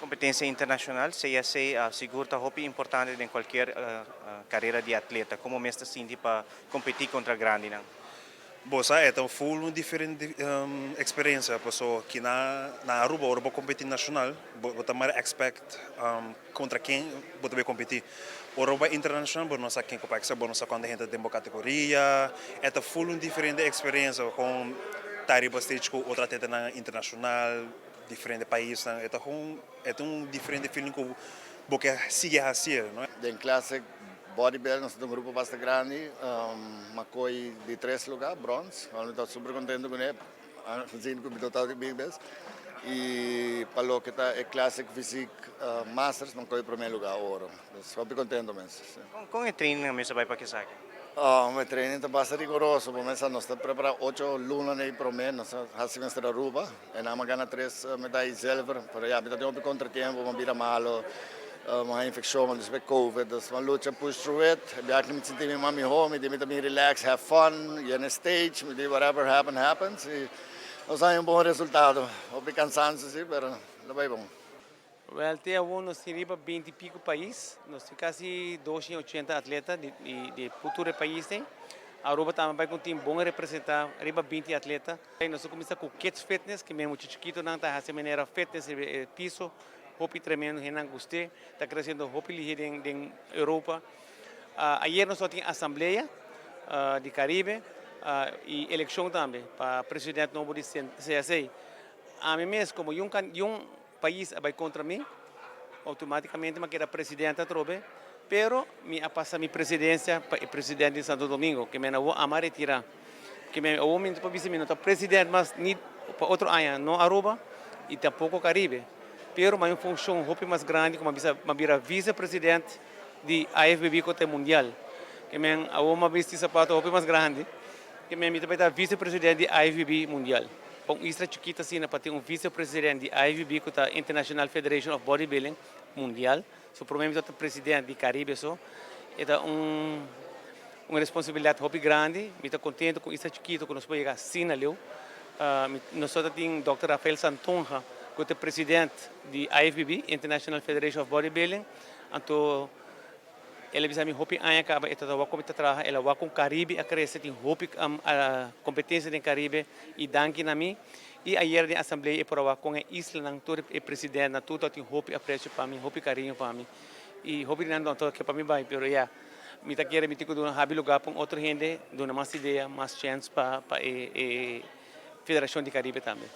Competencia internacional, CSA, sigur ta hopi importante den cualkier carera di atleta. Con bo mes ta sinti pa competi contra grandenan? Bo sa, e ta full un diferente experiencia, paso cu na Aruba, ora bo competi nacional, bo ta mas expect contra ken bo ta bay competi. Ora bo internacional, bo no sa ken cu bo bo no sa cuanto hende den categoria, e ta full un diferente experiencia cu ta riba stage cu otro atleta internacional, diferente pais, e ta un diferente feeling cu bo kier sigui haci, no? Den Classic Bodybuilding, nos tin un grupo bastante grandi, m'a coy di tres lugar, brons, mi ta super contento cu ne, asina cu mi total di big best. Y pa loke ta e Classic Physique Masters, m'a coy prome lugar, oro. Super contento mes. Con e training mes a bay pa esaki? Oh, e training ta bastante riguroso, pa nos ta prepara 8 luna na prome, nos a haci Mister Aruba, y nos a gana tres medaya zilver, pero ya, mi tin un contratiempo, m'a bira malo, un infeccion, despues COVID, dus m'a lucha push through it, ya cu mi sinti mi mas miho, mi di mi tambe relax, have fun, y na stage, mi di whatever happen, happens, y nos tin un bon resultado, hopi cansancio si, pero ta bay bon. Well, te awor nos tin 20 y pico pais, nos tin casi 280 atleta di tur pais. Aruba tambe ta bay cu un bon representa, riba 20 atleta. Y nos a cuminsa cu Kids Fitness, cu mes chikito nan ta haci manera fitness piso, hopi tremendo, nan gusta, ta creciendo hopi lihe den Europa. Ayera nos tabatin asamblea di Caribe y eleccion tambe pa presidente nobo di CSA. Ami mes, como un pais a bay contra mi, automaticamente mi a keda presidente atrobe, pero mi a pasa mi presidencia pa e presidente di Santo Domingo, cu mi no a retira. Cu mi o momento pa mi no ta presidente mas ni pa otro aña, no Aruba y tampoco Caribe. Pero mi funcion hopi mas grandi, como m'a bira vice-presidente di IFBB cu ta mundial. Cu mi awor m'a bisti sapato hopi mas grandi, cu mi tambe ta vice-presidente di IFBB mundial. Pa un isla chikito asina, pa tin un vice-presidente di IFBB, cu ta International Federation of Bodybuilding mundial. So, pa mi, ta presidente di Caribe so. E un responsabilidad hopi grandi. Mi ta contento cu isla chikito cu nos por yega asina leu. Nos tin Dr. Rafael Santonja, cu ta presidente di IFBB, International Federation of Bodybuilding. Anto, el a bisa mi hopi aña caba, e ta wak con traha, el a wak con Caribe a crece, tin hopi competencia den Caribe y danki na mi. Y ayera den asamblea e por a wak con e islanan tur e presidente nan tur tin hopi aprecio pa mi, hopi cariño pa mi. Y hopi nan no ke pa mi bay, pero ya, mi ta kere mi tin cu habri lugar pa otro hende, duna mas idea, mas chance pa e Federacion di Caribe tambe.